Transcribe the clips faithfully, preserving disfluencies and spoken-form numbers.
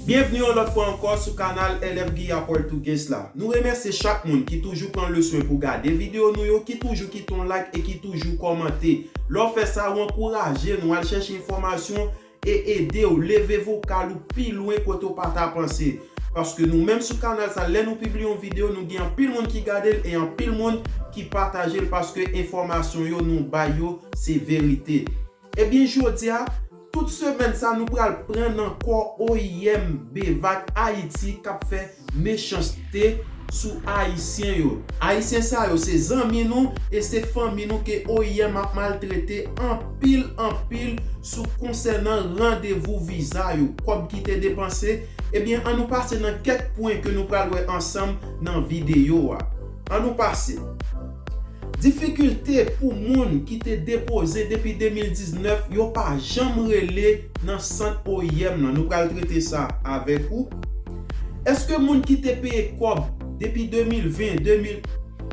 Byenvni yon lòt fwa ankò sou kanal L F Guiya Português la. Nou remèsye chak moun ki toujou pran le swen pou gade videyo nou yo, ki toujou kite yon like e ki toujou kòmante. Lè w fè sa, w ankouraje nou al chèche enfòmasyon e ede w leve vokal ou pi lwen kote w pa ta panse. Paske nou menm sou kanal sa, lè nou pibliye yon videyo, nou gen anpil moun ki gade l e anpil moun ki pataje l paske enfòmasyon yo nou bay yo se verite. Ebyen, jodi a, tout semèn sa, nou pral pran nan kò O I M Bevak Ayiti k ap fè mechanste sou Ayisyen yo. Ayisyen sa yo se zanmi nou e se fanmi nou ke O I M ap maltrete anpil, anpil sou konsènan randevou viza yo, kòb ki te depanse. Ebyen, ann nou pase nan kèk pwen ke nou pral wè ansanm nan videyo a. Ann nou pase. Difikilte pou moun ki te depoze depi de mil diznèf, yo pa janm rele nan sant O I M nan. Nou pral trete sa avèk ou. Èske moun ki te peye kòb depi de mil ven, de mil,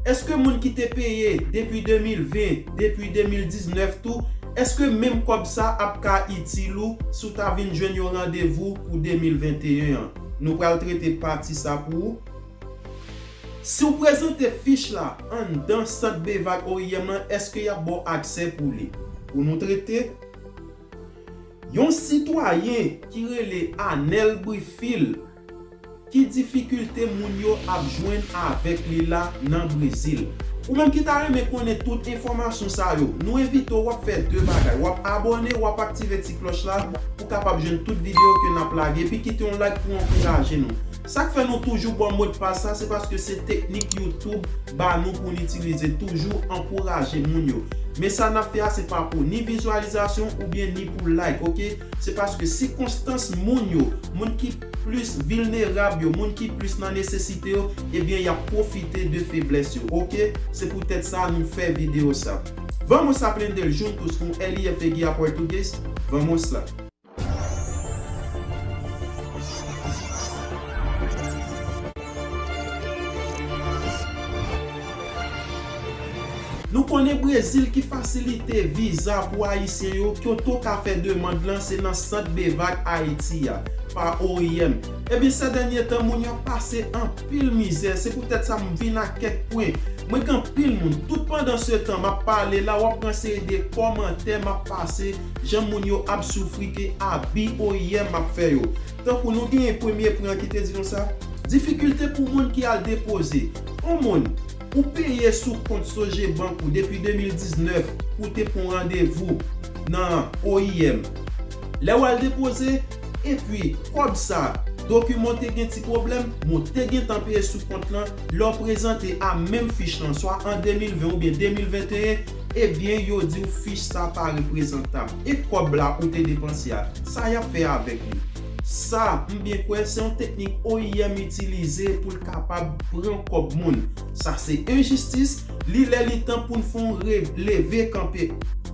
èske moun ki te peye depi de mil ven, depi de mil diznèf tou, èske menm kòb sa ap ka itil ou si w ta vin jwenn yon randevou pou de mil venteyen an? Nou pral trete pati sa pou ou. Si w prezante fich la anndan sant Bevak O I M nan, èske y ap ba w aksè pou li? Pou nou trete, yon sitwayen ki rele Anel Brifil, ki difikilte moun yo ap jwenn avèk li la nan Brezil? Ou menm ki ta renmen konnen tout enfòmasyon sa yo, nou envite w, w ap fè de bagay. W ap abòne, w ap aktive ti klòch la pou w kapab jwenn tout videyo ke n ap lage, epi kite yon like pou ankouraje nou. Sa k fè nou toujou ba w modpas sa, se paske se teknik YouTube ba nou pou n itilize, toujou ankouraje moun yo. Men sa n ap fè a, se pa pou ni vizyalizasyon oubyen ni pou like, oke? Se paske sikonstans moun yo, moun ki plis vilnerab yo, moun ki plis nan nesesite yo, ebyen, y ap pwofite de feblès yo, oke? Se poutèt sa nou fè videyo sa. Vamos aprender juntos com L F Guiya Português? Vamos lá! Nou konnen Brezil ki fasilite viza pou Ayisyen yo, kote w ka fè demann lan, se nan sant Bevak Ayiti a, pa O I M. Ebyen, sè dènye tan, moun yo ap pase anpil mizè. Se poutèt sa m vin ak kèk pwen. Mwen gen anpil moun, tout pandan se tan m ap pale la, w ap pran seri de kòmantè m ap pase, jan moun yo ap soufri ke abi O I M ap fè yo. Tankou nou genyen premye pwen ki te di konsa, difikilte pou moun ki al depoze. On moun, ou peye sou kont Sogebank ou depi de mil diznèf pou w te pran randevou nan O I M. Lè w al depoze, epi kòb sa, dokiman w te gen ti pwoblèm, men w te gentan peye sou kont lan, lè w prezante a menm fich lan, swa an de mil ven oubyen de mil venteyen, ebyen, yo di w fich sa pa reprezantab. E kòb la ou te depanse a, sa y ap fè avèk li? Sa, m byen kwè, se yon teknik O I M itilize pou l kapab pran kòb moun. Sa se enjistis, li lè li tan pou n fè yon re-, leve kanpe.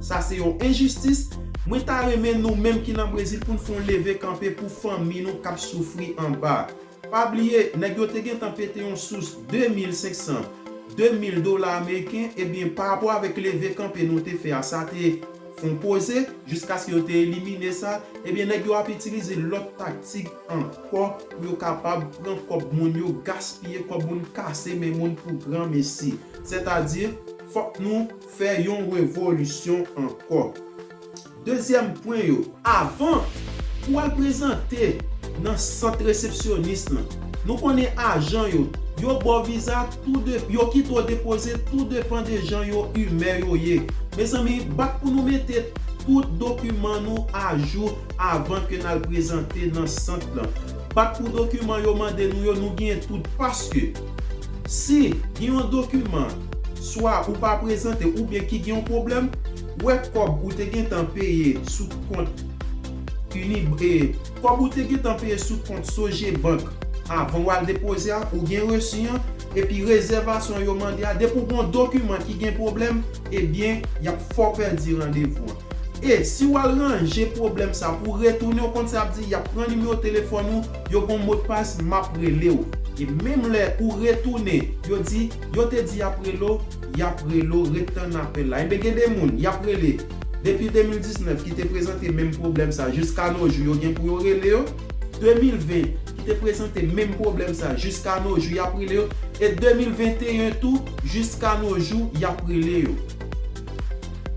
Sa se yon enjistis. Mwen ta renmen nou menm ki nan Brezil pou n fè yon leve kanpe pou fanmi nou k ap soufri anba. Pa bliye, nèg yo te gentan pete yon sous de mil senk san, de mil dola ameriken, ebyen, pa rapò avèk leve kanpe nou te fè a, sa te fè yon poze, jiskaske yo te elimine sa, ebyen, nèg yo ap itilize lòt taktik ankò pou yo kapab pran kòb moun yo, gaspiye kòb moun, kase men moun pou granmesi. Sètadi, fòk nou fè yon revolisyon ankò. Dezyèm pwen yo, avan pou w al prezante nan sant resepsyonis lan, nou konnen ajan yo, yo ba w viza, tou de, yo kite w depoze, tou depan de jan yo, imè yo ye. Mezanmi, bat pou nou mete tout dokiman nou ajou avan ke n al prezante nan sant lan. Bat pou dokiman yo mande nou yo, nou genyen tout, paske si gen yon dokiman, swa ou pa prezante oubyen ki gen yon pwoblèm, wè kòb ou te gentan peye sou kont Unib-, e, kòb ou te gentan peye sou kont Sogebank avan w al depoze a, ou gen resi an, epi rezèvasyon yo mande a, depi w gen yon dokiman ki gen pwoblèm, ebyen, y ap fè w pèdi randevou an. E si w al ranje pwoblèm sa pou w retounen, w konn sa y ap di, y ap pran nimewo telefòn ou, yo gen yon modpas, m ap rele w. E menm lè ou retounen, yo di, yo te di y ap rele w, y ap rele w, ret tann apèl la. Enben, gen de moun, y ap rele depi de mil diznèf ki te prezante menm pwoblèm sa, jiska no jou, yo gen pou yo rele yo. de mil ven ki te prezante menm pwoblèm sa, jiska no jou y ap rele yo, e de mil venteyen tou, jiska no jou y ap rele yo.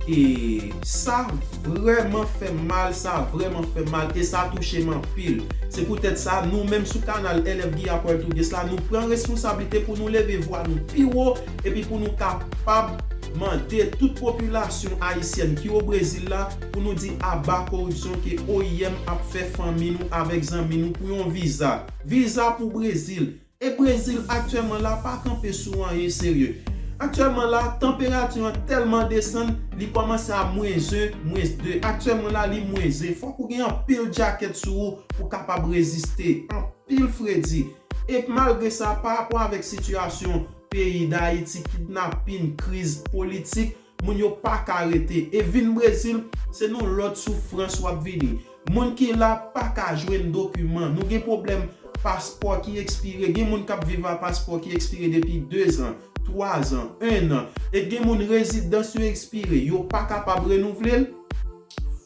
E sa vrèman fè m mal, sa vrèman fè m mal, e sa touche m anpil. Se poutèt sa, nou menm sou kanal L F Guya Portuguese la, nou pran responsablite pou nou leve vwa nou pi wo, epi pou nou kapab mande tout popilasyon ayisyèn ki o Brezil la, pou nou di aba koripsyon ke O I M ap fè fanmi nou avèk zanmi nou pou yon viza. Viza pou Brezil. E Brezil aktyèlman la pa kanpe sou anyen serye. Aktyèlman la, tanperati an tèlman desann, li kòmanse a mwens en, mwens de. Aktyèlman la, li mwens en. Fòk ou gen anpil djakèt sou ou pou kapab reziste. Anpil fredi. E malgre sa, pa rapò avèk sitiyasyon peyi Dayiti, kidnapin, kriz politik, moun yo pa ka rete. E vin Brezil, se nan lòt soufrans w ap vini. Moun ki la pa ka jwenn dokiman. Nou gen pwoblèm paspò ki ekspire. Gen moun k ap viv a paspò ki ekspire depi de zan, twa zan, en an. E gen moun rezidans yo ekspire. Yo pa kapab renouvle l.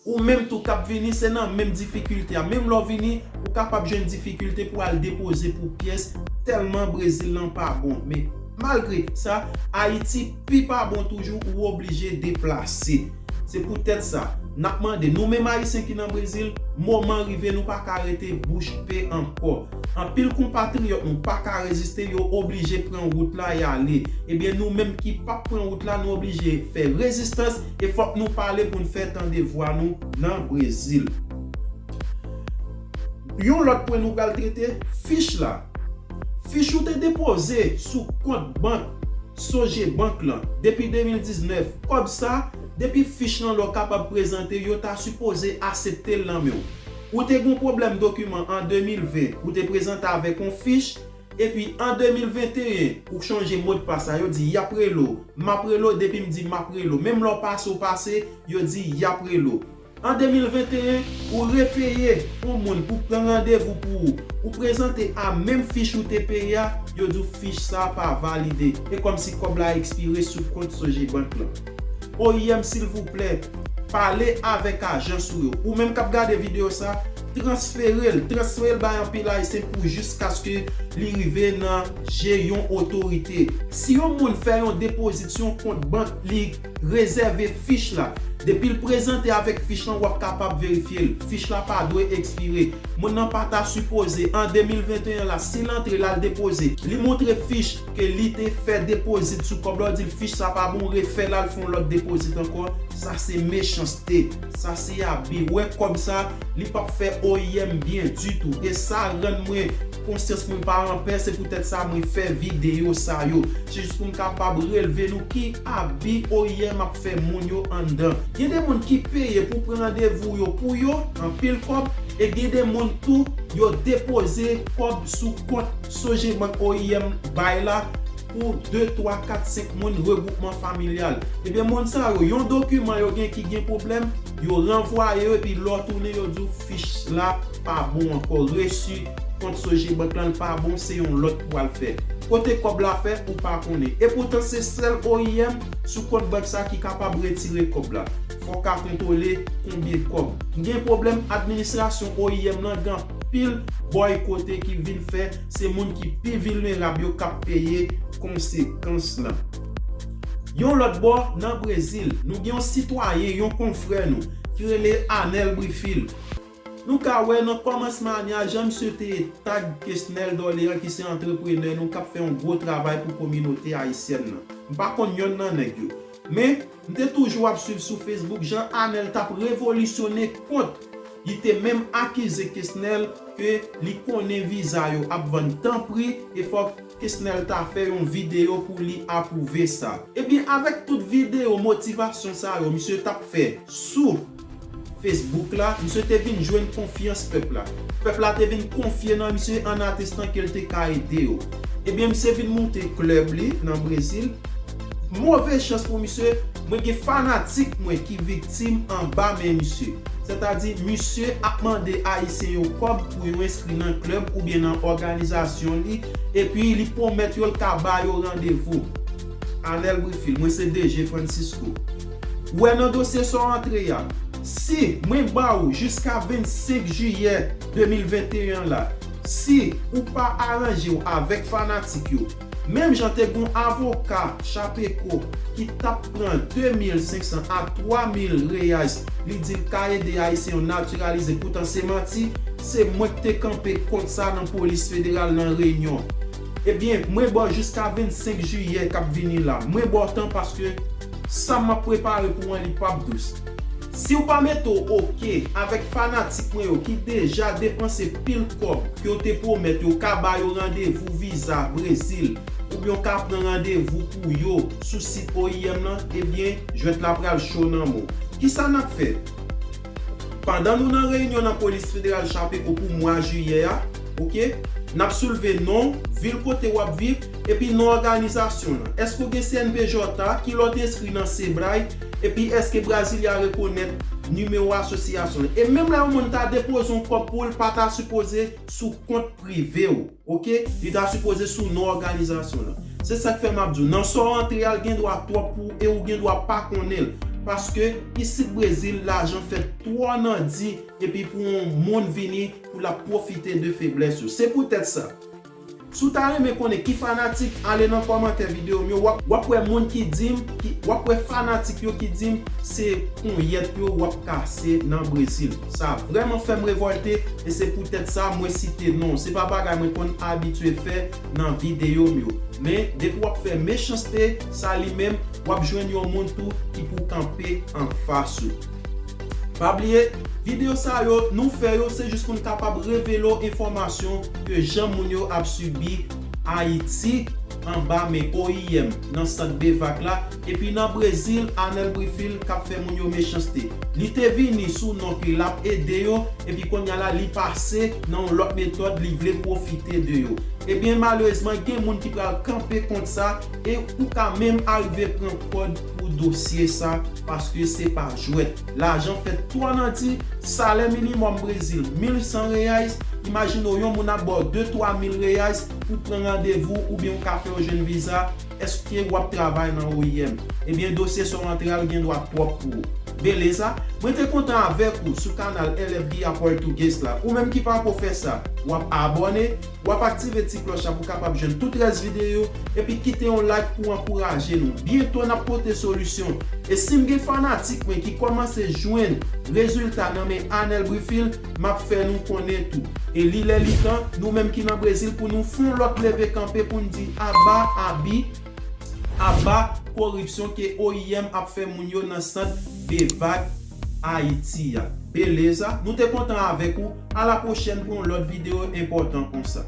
Ou menm tou k ap vini, se nan menm difikilte a. Menm lè w vini, ou kapab jwenn difikilte pou al depoze pou pyès, tèlman Brezil lan pa bon. Men malgre sa, Ayiti pi pa bon toujou, ou oblije deplase. Se poutèt sa, n ap mande, nou menm Ayisyen ki nan Brezil, moman rive nou pa ka rete bouch be ankò. Anpil konpatriyòt nou pa ka reziste, yo oblije pran wout la y ale. Ebyen, nou menm ki p ap pran wout la, nou oblije fè rezistans e fòk nou pale pou n fè tande vwa nou nan Brezil. Yon lòt pwen nou pral trete, fich la. Fich ou te depoze sou kont bank Sogebank lan depi de mil diznèf. Kòb sa, depi fich lan lè w kapab prezante, yo ta sipoze asepte l nan men w. Ou te gen yon pwoblèm dokiman an de mil ven, ou te prezante avèk yon fich, epi an de mil venteyen, ou chanje modpas la, yo di y ap rele w, m ap rele w, depi m di m ap rele w, menm lè w pase, w pase, yo di y ap rele w. An de mil venteyen, ou repeye yon moun pou pran randevou pou ou, ou prezante a menm fich ou te peye a, yo di w fich sa pa valide. E kòmsi kòb la ekspire sou kont Sogebank lan. O I M, silvouplè, pale avèk ajans ou yo. Ou menm k ap gade videyo sa, transfere l, transfere l bay anpil Ayisyen pou jiskaske li rive nan je yon otorite. Si yon moun fè yon depozit sou yon kont bank, li rezève fich la. Depi l prezante avèk fich lan, w ap kapab verifye l. Fich la pa dwe ekspire. Moun nan pa ta sipoze, an de mil venteyen la, si l antre, l al depoze, li montre fich ke li te fè depozit sou kòb la, w di l fich sa pa bon, refè l al fè yon lòt depozit ankò. Sa se mechanste. Sa se abi. Ou wè kòb sa, li p ap fè O I M byen ditou. E sa rann mwen konsyans mwen pa anpè, se poutèt sa mwen fè videyo sa yo. Se jis pou m kapab relve nou ki abi O I M ap fè moun yo anndan. Gen de moun ki peye pou pran randevou yo pou yo, anpil kòb, e gen de moun tou, yo depoze kòb sou kont Sogebank O I M bay la pou de, twa, kat, senk moun, regwoupman familyal. Ebyen, moun sa yo, yon dokiman yo gen ki gen pwoblèm, yo ranvwaye yo, epi lè w tounen, yo di w fich la pa bon ankò, resi kont Sogebank lan pa bon, se yon lòt pou al fè. Kote kòb la fè, ou pa konnen. Epoutan, se sèl O I M sou kont bank sa ki kapab retire kòb la. Fò w ka kontwole konbyen kòb. Gen pwoblèm administrasyon O I M lan, gen anpil bòy kote ki vin fè, se moun ki pi vilnerab yo k ap peye konsekans lan. Yon lòt bò, nan Brezil, nou gen yon sitwayen, yon konfrè nou, ki rele Anel Brifil. Nou ka wè nan kòmansman ane a, jan misye te tag Kesnel Dorlean, ki se antreprenè nou, k ap fè yon gwo travay pou kominote ayisyèn nan. M pa konn yonn nan nèg yo. Men, m te toujou ap swiv sou Facebook jan Anel t ap revolisyone kont. Li te menm akize Kesnel ke li konnen viza yo ap vann tanpri e fòk Kesnel ta fè yon videyo pou li apwouve sa. Ebyen, avèk tout videyo motivasyon sa yo misye t ap fè sou Facebook la, misye te vin jwenn konfyans pèp la. Pèp la te vin konfye nan misye an atestan ke l te ka ede yo. Ebyen, misye vin moute klèb li nan Brezil. Move chans pou misye, mwen gen fanatik mwen ki viktim anba men misye. Sètadi, misye ap mande Ayisyen yo kòb pou yo enskri nan klèb oubyen nan òganizasyon li, epi li pwomèt yo l ka ba yo randevou. Anel Brifil, mwen se D J Francisco. Ou wè nan dosye sa w antre a, si mwen ba ou jiska vennsenk jiyè de mil venteyen an la, si ou pa aranje w avèk fanatik yo, menm jan te gon avoka Chapeco ki t ap pran de mil senk san a twa mil reais, li di l ka ede Ayisyen yo natiralize, poutan se manti, se mwen ki te kanpe kont sa nan polis federal nan Reyinyon. Ebyen, mwen ba w jiska vennsenk jiyè k ap vini la. Mwen ba w tan paske sa m ap prepare pou w an li p ap dous. Si w pa mete w oke avèk fanatik mwen yo ki deja depanse pil kòb ke w te pwomèt yo, w ka ba yo randevou viza Brezil, oubyen w ka pran randevou pou yo sou sit O I M lan, ebyen, jwèt la pral cho nan men w. Kisa n ap fè? Pandan nou nan reyinyon nan polis federal Chapeco pou mwa jiyè a, oke, n ap soulve non w, vil kote w ap viv, epi non òganizasyon lan. Èske w gen C N P J A? Kilè w te enskri nan Sebrae? Epi èske Brasilia rekonèt nimewo asosyasyon lan? E menm lè yon moun ta depoze yon kòb pou w, li pa ta sipoze sou kont prive w, oke? Li ta sipoze sou non òganizasyon lan. Se sa k fè m ap di w, nan sa w antre a, l gen dwa twòp pou ou e ou gen dwa pa konnen l. Paske isit Brezil, lajan fèt twò nan di, epi pou yon moun vini pou l ap pwofite de feblès yo. Se poutèt sa, si w ta renmen konnen ki fanatik, ale nan kòmantè videyo m yo, w ap, w ap wè moun ki di m, ki, w ap wè fanatik yo ki di m se ponyèt yo w ap kase nan Brezil. Sa vrèman fè m revòlte e se poutèt sa mwen site non w. Se pa bagay mwen konn abitye fè nan videyo m yo. Men, depi w ap fè mechanste, sa li menm, w ap jwenn yon moun tou ki pou kanpe anfas ou. Pa bliye, videyo sa yo, nou fè yo, se jis pou n kapab revele w enfòmasyon ke jan moun yo ap sibi Ayiti anba men O I M nan sant Bevak la, epi nan Brezil, Anel Brifil k ap fè moun yo mechanste. Li te vini sou non ke l ap ede yo, epi kounye a la, li pase nan yon lòt metòd, li vle pwofite de yo. Ebyen, malerezman, gen moun ki pral kanpe kont sa, e ou ka menm arive pran kòd pou dosye sa, paske se pa jwèt. Lajan fèt twò nan di, salè minimòm Brezil, mil san reais. Imajine w, yon moun ap ba w de twa mil reais pou pran randevou oubyen yon kafe w jwenn viza. Èske w ap travay nan O I M? Ebyen, dosye sa w antre a, l gen dwa twòp pou ou. Beleza, mwen te kontan avèk ou sou kanal L F Guia Português la. Ou menm ki pako fè sa, w ap abòne, w ap aktive ti klòch la pou w kapab jwenn tout rès videyo, epi kite yon like pou w ankouraje nou. Byento n ap pote solisyon. E si m gen fanatik mwen ki kòmanse jwenn rezilta nan men Anel Brifil, m ap fè nou konnen tou. E li lè li tan, nou menm ki nan Brezil, pou nou fè yon lòt leve kanpe pou n di aba abi, aba koripsyon ke O I M ap fè moun yo nan sant Bevak Ayiti a. Beleza, nou te kontan avèk ou. A la pwochèn pou yon lòt videyo enpòtan konsa.